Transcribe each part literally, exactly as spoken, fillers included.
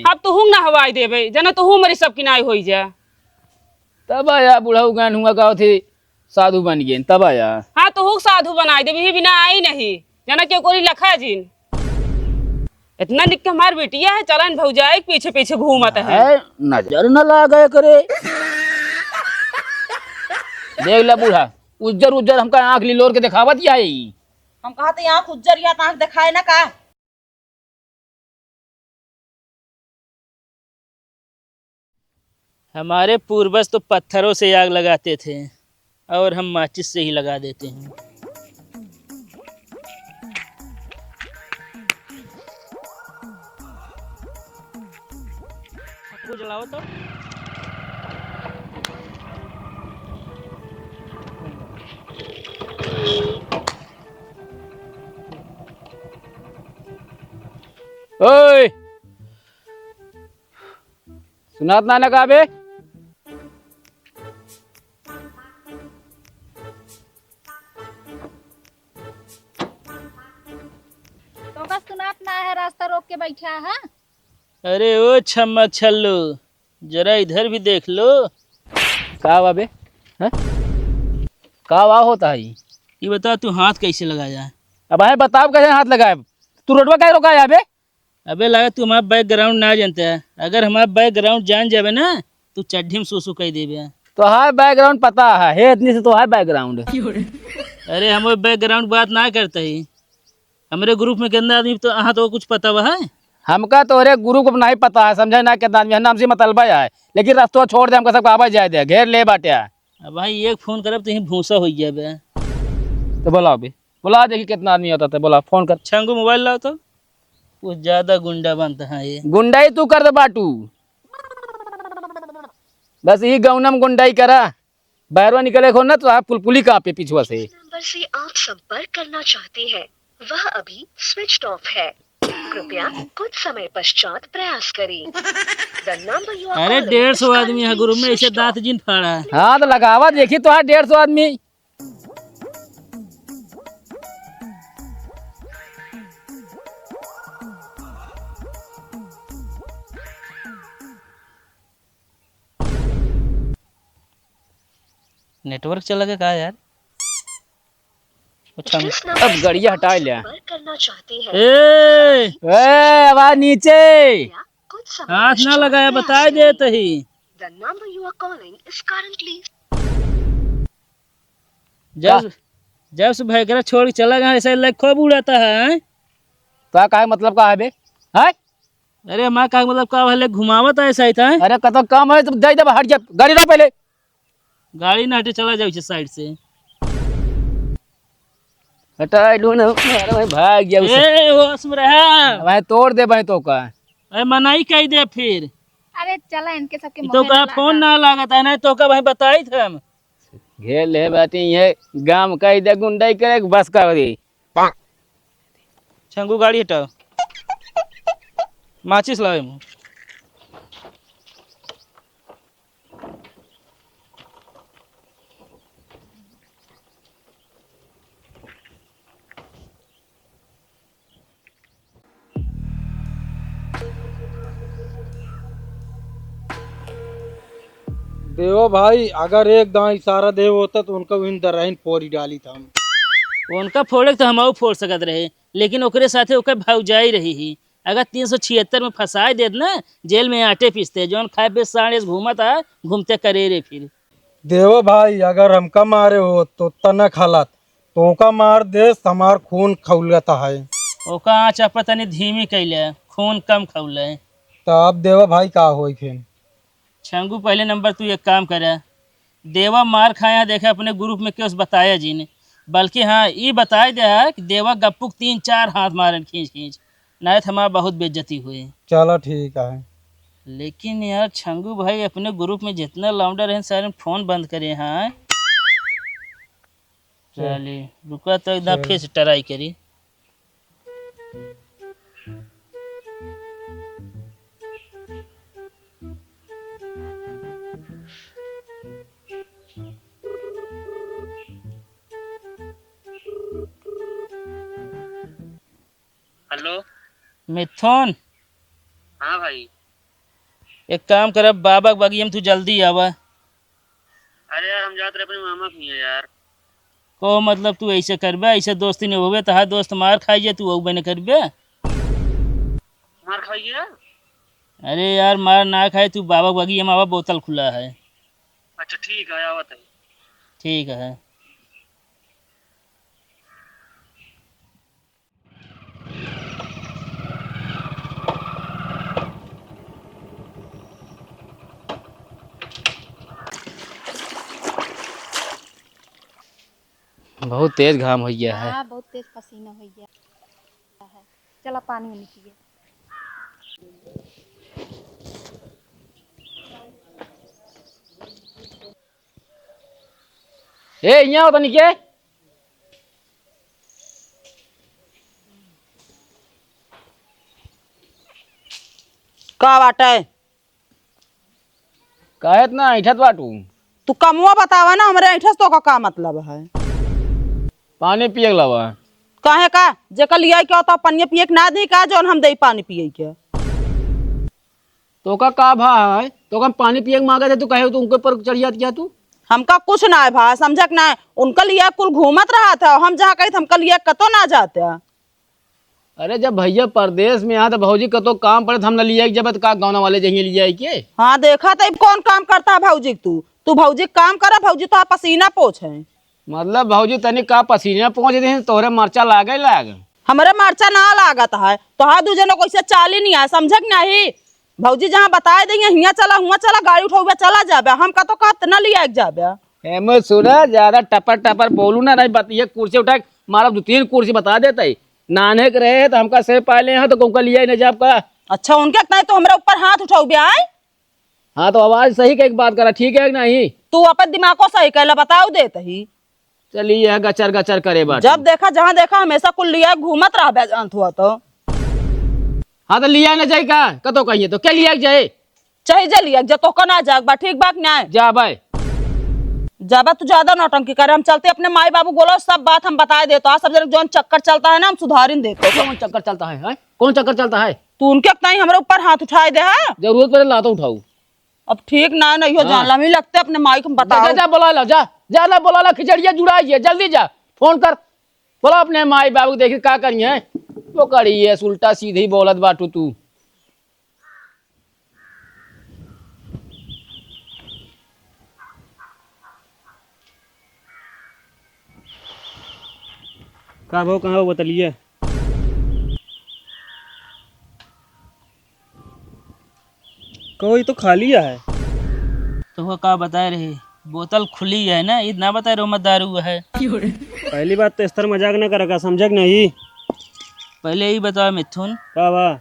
अब तुहूँ नहवाई देबे, जना तुहूँ मरी सब किनाई होई जा। तब आया बुढ़ऊ गान हुआ का होती, साधु बन गए, तब आया। हाँ, तुहूँ साधु बनाई देबे, ही बिना आई नहीं। जना के कोरी लखा जिन। इतना निक के हमार बिटिया है, चलन भौजाई के पीछे पीछे घूमत है। है, नजर न लागे करे। देख ले बूढ़ा, उज्जर उज्जर हमका आँख लिलोर के देखावत ही आई। हम कहा तो आँख उज्जर या तो आँख देखाए ना का? हमारे पूर्वज तो पत्थरों से आग लगाते थे और हम माचिस से ही लगा देते हैं। जलाओ तो। ओए! सुनात ना ना का बे? तोका सुनात ना है, रास्ता रोक के बैठा है। अरे ओ छम्मा छल्लू, जरा इधर भी देख लो। का बा बे? हैं? का वा होता है ई? ये बता, तू हाथ कैसे लगाया? अब आए बताओ कैसे हाथ लगाए? तू रोडवा काहे रोका है बे? अबे, लगा तू हमारा background ना जानता है। अगर हमारा background जान जाबे ना, तू चड्ढी में सूसू कई देबे। तोहार background पता है, हे इतनी से तोहार background। अरे, हम वो background बात ना करते ही। हमरे group में कितना आदमी, तो अहाँ तो कुछ पता हुआ है? हमका तोहरे group को नहीं पता है, समझे ना, कितना आदमी है, नाम से मतलबा है, लेकिन रस्तवा छोड़ दे, हमका सबका आवे जाए दे, घेर ले बाटे। अब भाई, एक phone करब तो यहीं भूसा हो जाबे। तो बोला अभी, बोला, देखी कितना आदमी होता था, बोला, phone कर। छंगू, mobile लाओ तो। वो ज्यादा गुंडा बनता है ये। गुंडाई तू कर दे बाटू, बस यही गौनम गुंडाई करा। बाहरवा निकले को ना तो आप पुलपुली कांपे पिछुआ से। नंबर से आप संपर्क करना चाहते हैं, वह अभी switched off है। कृपया कुछ समय पश्चात प्रयास करें। The number you are अरे, calling डेढ़ सौ is आदमी है currently गुरु में, ऐसे switched दांत off। जिन फाड़ा है। हाँ, तो लगावा, देखी तो हाँ, डेढ़ सौ आदमी। Network चला गया का यार? अच्छा, जिस नंबर अब से गड़िया आप हटा लिया। संपर्क करना चाहते हैं। ए! ए, आवाज नीचे। कुछ समय हाथ ना पश्चात लगाया, प्रयास बताए करें। देत ही। The number you are calling is currently जब, का? जब से भैकरा छोड़ के चला गया, ऐसे लग खूब उड़ाता है, हैं? तो का मतलब का है बे? हैं? अरे, हमार का मतलब का है, ले घुमावत है ऐसा ही था, हैं? अरे, कतो काम है, तुम दे दे, हट जा, गाड़ी रोक पहले। गाड़ी ना हटे, चला जाओ इसे side से। हटा, I don't know। अरे भाई, भाग गया उसे। ए, होश में रहा। भाई, तोड़ दे भाई तो का। अरे, मनाई कही दे फिर। अरे, चला, इनके सबके तो मोहे का ना फोन लागा। ना लागत है, नहीं तो का भाई बताई थे हम। घेर ले बाटी ये गांव का इधर गुंडाई करे, बस कर दी। छंगू गाड़ी हटाओ, माचिस लावे मुँह। देवा भाई, अगर एक दांव इशारा देव होता तो उनका इन दरहिन फोड़ी डाली था हम। उनका फोड़े तो हमहू फोड़ सकत रहे, लेकिन ओकरे साथे ओकर भौजाई रही ही। अगर तीन सौ छिहत्तर में फंसाए देत ना, जेल में आटे पीसते, जौन खाए पे साढ़े घूमत आ, घूमते करे रे फिर। देवा भाई, अगर हमका मारे हो तो तनक हालत, तोका मार देस, हमार खून खौलत है। ओका आँच आप तनी धीमी कैले, खून कम खौले। तो अब देवा भाई का होई फिर? छंगू, पहले नंबर तू एक काम करे, देवा मार खाया देखे अपने group में केहू से बताया जिन, बल्कि हाँ, ई बताई दे है कि देवा गप्पू के तीन चार हाथ मारन खींच खींच, नाहीं तो हमार बहुत बेइज्जती हुई। चलो ठीक है। लेकिन यार छंगू भाई, अपने group में जितना लौंडा रहे सारे फोन बंद करे हैं। चल। चलिए, रुका तो एक दांव चल। फिर से try करी। Hello। मिथुन। हाँ भाई। एक काम करब, बाबा के बगिया में तू जल्दी आवा। अरे यार, हम जात रहे अपने मामा के हियाँ यार। को मतलब तू ऐसे करबे, ऐसे दोस्ती नहीं होवे, तहार दोस्त मार खाई जे, तू अउबे न करबे। मार खाई जे? अरे यार, मार ना खाए, तू बाबा के बगिया में आवा, बोतल खुला है। अच्छा ठीक है, आवत है। ठीक है। बहुत तेज घाम होइ गया है। हाँ, बहुत तेज पसीना होइ गया है। चला पानी वानी पिए। ए, यहाँ होता नहीं के? का बाटे? काहे इतना ऐंठत बाटू? तू कमुआ बतावा ना, हमरे ऐंठस तो का, का मतलब है? पानी पिए के लावा। काहे का? जेकर लियाई के होता, पनिया पिए के ना दी का, जौन हम देई पानी पिए के? तोका का भा है? तोका हम पानी पिए के मांगे थे, तू कहे तू उनके ऊपर चढ़ जात क्या तू? हमका कुछ ना है भा, समझक ना है। उनका लिया कुल घूमत रहा था, हम जहाँ कही था, हमका लिया कतो ना जाते। अरे, जब भैया परदेस में यहाँ तो भौजी कतो काम पड़े तो हम न लिया जब का गाँव वाले जहिए लिया के। हाँ, देखा तो कौन काम करता है भौजी के तू? तू भौजी के काम करा, भौजी तो पसीना पोछे। मतलब भौजी तनी का पसीना पोछ दे, तोहरे मरचा लागे लाग। हमरे मरचा ना लागत है, तोहार दू जनो कैसे चाली नहीं आए, समझक नहीं? भौजी जहाँ बताए देंगे, हियाँ चला, हुआँ चला, गाड़ी उठौबे, चला जाबे, हम का तो कहत ना लिया के जाबे। एमे सुना, ज्यादा टपर टपर बोलू ना, नहीं बत-, ये कुर्सी उठा के मारब, दो तीन कुर्सी बता देते। नाने के रहे तो हमका से पाले हैं तो कहूँ का लिया ही नहीं जाब का। अच्छा, उनके नहीं तो हमरा ऊपर हाथ उठौबे आए। हाँ, तो आवाज सही के एक बात करा, ठीक है कि नहीं? तू अपन दिमागो सही कैला, बताऊ देत ही। चली, यह गचर गचर करे बाटे। जब देखा, जहाँ देखा, हमेशा कुल लिया घूमत रहबे, जानत हुआ तो। हाँ, तो लिया न जाए का? कतो कहिए तो, के लिया के जाए? चाहे जा लिया, जा तोहका ना जाए बा, ठीक बा कि ना? जा भाई। जाबा तू ज्यादा नौटंकी करे, हम चलते अपने माई बाबू बोलो, सब बात हम बताए देतो। आज सब जने जौन चक्कर चलता है ना, हम सुधारिन देतो। कौन चक्कर चलता है, हैं? कौन चक्कर चलता है? तू उनके ताई हमरे ऊपर हाथ उठाए दे, हाँ? जरूरत पड़े लातो उठाऊ। अब ठीक ना, नहीं हो हाँ। जान ला, हमें लगते अपने माई को हम जा, जा, बताओ। जा, बोला ला, जा, जा ला, बोला ला, खिचड़िया जुड़ाई है, जल्दी जा, फोन कर, बोला अपने माई बाबू को, देखी का करी है, वो करी है, उल्टा सीधी बोलत बाटू तू। का भाव, कहाँ हो बोतलिया? कहो, ये तो खाली है। तो वो का बताए रहे, बोतल खुली है ना, इतना बताए रहो मत दारू है। पहली बात तो इस तरह मजाक ना करा का, समझा कि नहीं? पहले ही बताओ मिथुन। का बा?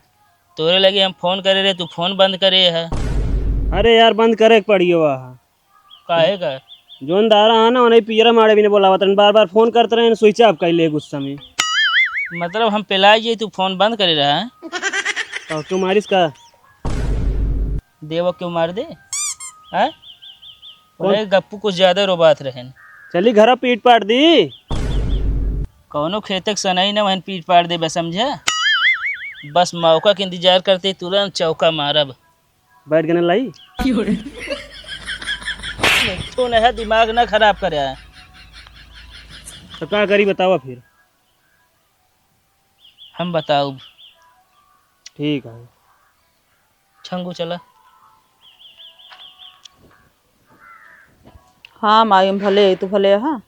तोरे लगे हम फोन करे रहे, तू फोन बंद करे है। अरे यार, बंद करे के पड़ी हुआ है। काहे का? जोन दारा है ना, उन्हें पियरा मारे भी नहीं बोलावत रहन, बार बार फोन करते रहन, स्विच ऑफ कर ले गुस्सा में। मतलब हम पिलाई जाई, तू फोन बंद करे रहा है? तो क्यों मारिस का? देवा क्यों मार दे? हैं? कौन? अरे गप्पू कुछ ज्यादा रोबात रहन। चली घरा पीट पाट दी। कौनो खेते के सनई न वहन पीट पाट देबे, समझे? बस मौका के इंतजार करते, तुरंत चौका मारब। बैठ गने लाई। तू न है, दिमाग ना खराब करे। तो का करी बतावा फिर? हम बताउब। ठीक है। छंगू चला। हाँ माई, हम भले, तू भले, हाँ।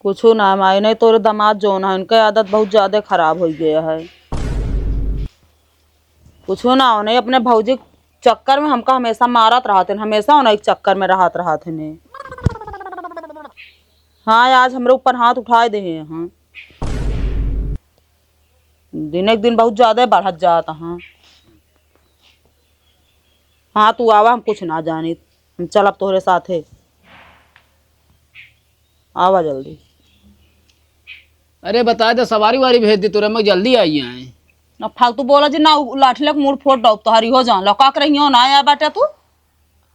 कुछू ना माई, नहीं तोरे दामाद जौन है, उनके आदत बहुत ज्यादा खराब होइ गया है। कुछू ना, उन्हें अपने भौजी के चक्कर में हमका हमेशा मारत रहत हैं, हमेशा उन्हें एक चक्कर में रहत रहत हैं। हाँ, आज हमरे ऊपर हाथ उठाए दे हैं। दिन एक दिन बहुत ज्यादा बढ़त जात हैं। हाँ, तू आवा, हम कुछ ना जानित, हम चलब तोहरे साथे। आवा जल्दी। अरे बता दे, सवारी वारी भेज दे तोरे, मैं जल्दी आई आए। ना फालतू बोला जी, ना उ लाठी लेके मुड़ फोड़ डाउब तोहारी हो जान। लौका के रहियो ना आया बाटे तू।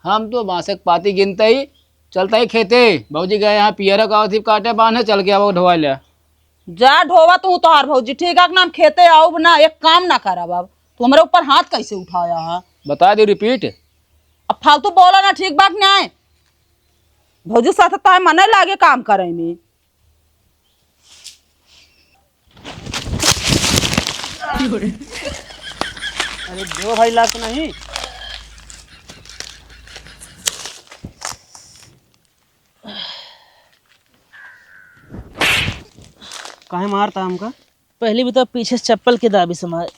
हम तो बांसे के पाती गिनते ही चलता ही खेते। भौजी गए यहाँ पियरा का अथी काटे बांधे, चल के आवा ढोवा ले। जा ढोवा तू तोहार भौजी, ठीक है ना, हम खेते आउब ना, एक काम ना करब अब। तू हमरे ऊपर हाथ कैसे उठाया है? बता दे, repeat। अब फालतू बोला ना, ठीक बात नहीं। भौजी साथ ताय मने लागे काम करे में। अरे देवा भाई, लाग तो नहीं? काहे मारता हमका? पहली भी तो पीछे से चप्पल के दाबी से मार।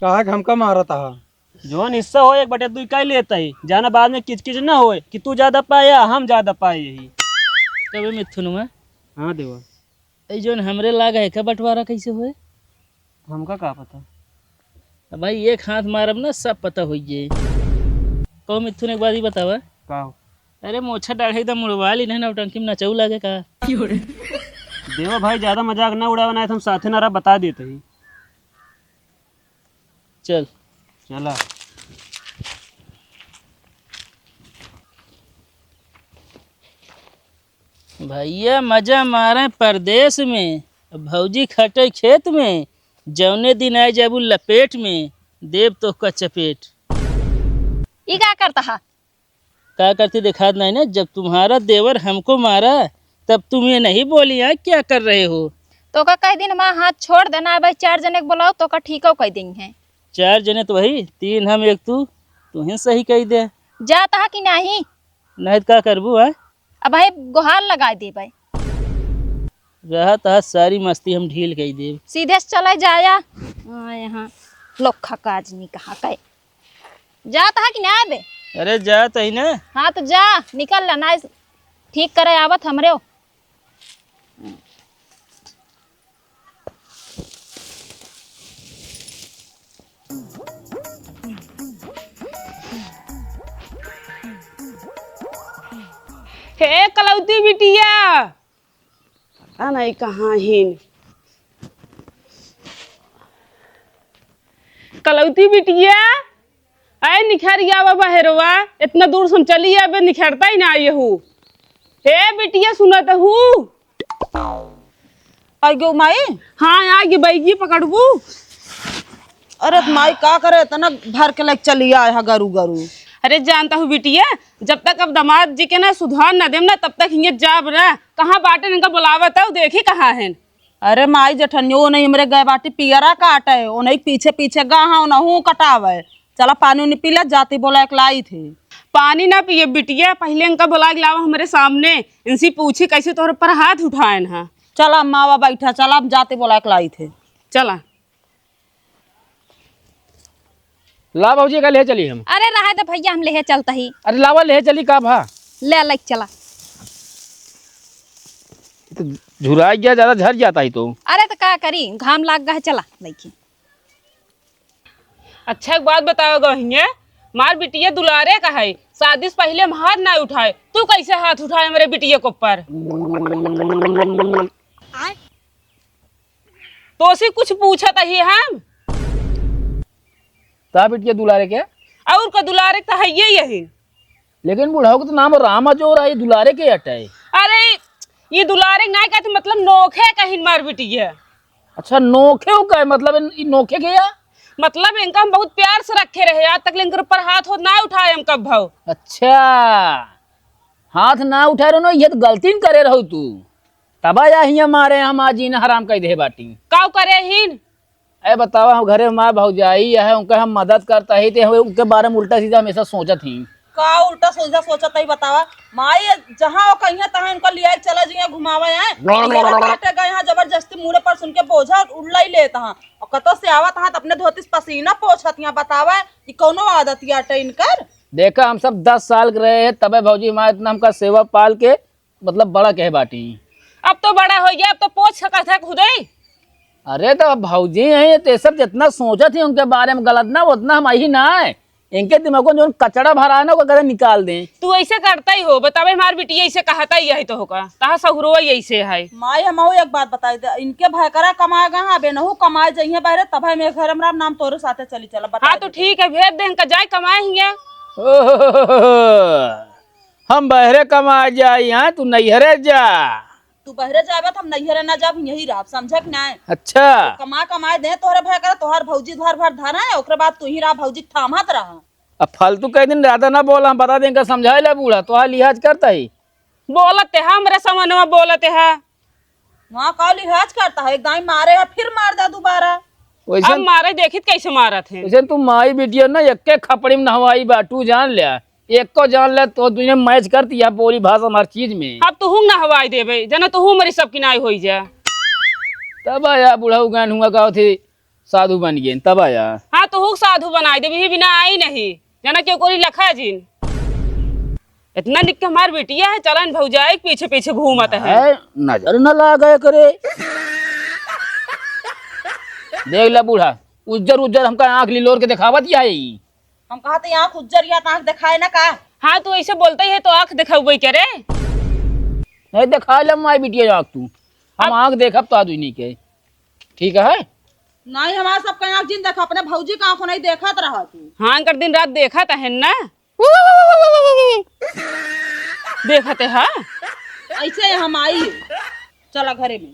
काहे हमका मारता है? जौन हिस्सा हो एक बटे दुई कई लेता ही, जाना बाद में किचकिच ना होए कि तू ज्यादा पाए या हम ज्यादा पाए यही। तबे मिथुन में। हाँ देवा। ए जौन हमरे लाग है का बंटवारा कैसे होए? हमका का पता? अब भाई एक हाथ मारब ना सब पता होई जाए। कहो मिथुन एक बात ही बतावा। का हो? अरे मोछा डाढ़े एकदम मुड़वा ली नहीं, नौटंकी में नचऊ लागे का? देवा भाई ज्यादा मजाक ना उड़ावे ना, हम साथे ना रह बता देते ही। चल। चला। भैया मजा मारे परदेस में, भौजी खटे खेत में, जौने दिन आए जाबू लपेट में, देब तोहका चपेट। ई का करता हा? का करती देखात नहीं ना, जब तुम्हारा देवर हमको मारा, तब तुम ये नहीं बोली, "हाँ, क्या कर रहे हो?" तोका कह दिन हमारा हाथ छोड़ देना है भाई, चार जने के बुलाओ, तोका ठीक हो कह देंगे। चार जने तो वही, तीन हम एक तू, तू ही सही कह दे। जाता हा कि नहीं? नहीं तो का करबू, हाँ? अब भाई गोहार लगा देबे। रहत हा सारी मस्ती हम ढील कई देब। सीधे से चले जाया। आ, यहाँ लोखा काज नहीं कहाँ कहे। जात हा कि ना बे? अरे जात ही ना। हाँ तो जा, निकल ला ना, ठीक करे आवत हमरे हो। हे कलौती बिटिया, पता नहीं कहाँ हिन। कलौती बिटिया, आए निखर आवा बहरवा, इतना दूर से हम चली आबे, निखरता ही ना आए हू। हे बिटिया, सुनत हू? आ गयो माई। हाँ, आ गई, बैगी पकड़बू। अरे त माई, का करे, इतना भर के लेके चली आए हा गरू गरू। अरे जानता हूँ बिटिया, जब तक अब दामाद जी के ना सुधार ना देम ना, तब तक हिंगे जाब ना। कहाँ बाटे, इनका बुलावत है, देखी कहाँ है। अरे माई, जेठनियो नहीं हमरे गए बाटी पियरा काटे, ओ नहीं पीछे पीछे गा हाँ, ओनहू कटावे। चला पानी उनी पी ले, जाती बोला एक लाई थी। पानी ना पिए बिटिया, पहले इनका बुला के लावा हमरे सामने, इनसे पूछी कैसे तोहरे पर हाथ उठाएन हा। चला अम्मा, आवा बैठा, चला हम जाती बोला एक लाई थे। चला। ला भौजी, का लेहे चली हम? अरे रहा दे भैया, हम लेहे चलता ही। अरे लावा, लेहे चली का भा? ले, ले चला। तो झुराई गया, ज्यादा झर जाता ही तो। अरे तो का करी, घाम लाग गा है, चला लइके। अच्छा एक बात बताओ गहिए, मार बिटिया दुलारे का है, शादी से पहले हम हाथ ना उठाए, तू कैसे हाथ उठाए हमरे बिटिया के ऊपर? तोसे कुछ पूछत ही हम। का बिटिया दुलारे के? और का दुलारे त हइये यही। लेकिन बुढ़ऊ के तो नाम रामा जोर है, दुलारे के अटे। अरे, ये दुलारे ना कहते, मतलब नोखे कहिन मार बिटिया। अच्छा, नोखे हो का? मतलब इन, इन नोखे के या? मतलब इनका हम बहुत प्यार से रखे रहे, आज तक इनके ऊपर हाथ हो ना उठाए हम कब भाव। अच्छा, हाथ ना उठाए रहो ना, ये तो गलती न करे रहो तू। तब आया हियाँ मारे हम आज इन हराम कह दे बाटी। काउ करे हीन? ए बतावा, हम घरे में माँ भौजाई है, उनके हम मदद करता ही, ते हम उनके बारे में उल्टा सीधा हमेशा सोचत ही। का उल्टा सीधा सोचत ही बतावा? माई जहाँ वो कहिए तहाँ उनका लिया चला जिया घुमावे हैं। पियरा काटे गए हैं, जबरदस्ती मूड़े पर सुन के बोझा उल्ला ही लेत हैं। और कतो से आवत हैं तो अपने धोती से पसीना पोछत हैं। बतावा, ये कौनो आदत याटे इनकर? देखा, हम सब दस साल के रहे हैं, तबे भौजी माँ इतना हमका सेवा पाल के मतलब बड़ा कहे बाटी। अब तो बड़ा हो गया, अब तो पोछ सकत है खुदे। अरे तो अब भौजी हैं, तो ये सब जितना सोचत ही उनके बारे में गलत ना, उतना हम ही ना है। इनके दिमाग में जो कचड़ा भरा है ना, वो कदे निकाल दें। तू ऐसे करता ही हो, बतावे हमार बिटिया ऐसे कहता ही है तो होगा, तहा सहुरो ऐसे है। माई हम एक बात बताई दे, इनके भाई करा कमाए गए हैं, अब एनहू कमाए जाइए बाहरे, तब है मेरे घर में नाम तोरे साथे चली चला, बता हाँ तो दे। ठीक है, भेज दे इनका, जाए कमाए ही है। ओहो, हम बहरे कमाए जाई, हाँ, तू नैहरे जा। तू बहरे जाबे त हम नैहरे ना जाब, यही रहब, समझा कि नाय? अच्छा। कमा कमाए दे तोहरे भय करे, तोहार भौजी धर भर धरे, ओकरे बाद तू ही रहा भौजी के थामत रहा। अब फालतू कह दिन ज्यादा ना बोला, हम बता दें, इनका समझाए ला बूढ़ा, तोहार लिहाज करता ही। बोलत है, हमरे समनवा बोलत है। वहाँ का लिहाज करता है, एक दाई मारे है, फिर मार दे दोबारा। वैसे अब मारे देखित कैसे मारत है। वैसे तू माई बिटिया ना, एक के खपड़ी में नहवाई बा, तू जान ले, एक को जान ले, तो दुनिया मैच करती है बोली भाषा हर चीज में। अब तू हुंग नहवाई देबे, जना तू हूँ मरी सबकी नाई होई जा। तब आया बुढ़ऊ गान हुआ का होती, साधु बन गए, तब आया। हाँ, तू हुंग साधु बनाई देबे, ही बिना आई नहीं, जना क्यों कोरी लखा जिन। इतना निक के हमार बिटिया है, चलन भौजाई के पीछे पीछे घूमत है। है, नजर न लागे करे। देख ला बूढ़ा, उज्जर उज्जर हमका आँख लिलोर के देखावत ही आई। हम कहा तो आँख उज्जर या तो आँख दिखाए ना का? हाँ, तू ऐसे बोलते ही है तो आँख दिखावे क्या रे? नहीं दिखाए ले माई बिटिया आँख तू, हम अब आँख देखब तो आदमी के, ठीक है? नहीं, हमार सबका आँख जिन देखा, अपने भौजी का आँख नहीं देखत रहा तू। हाँ, कर दिन रात देखत है ना। देखत है, हाँ? ऐसे हम आई, चला घरे में।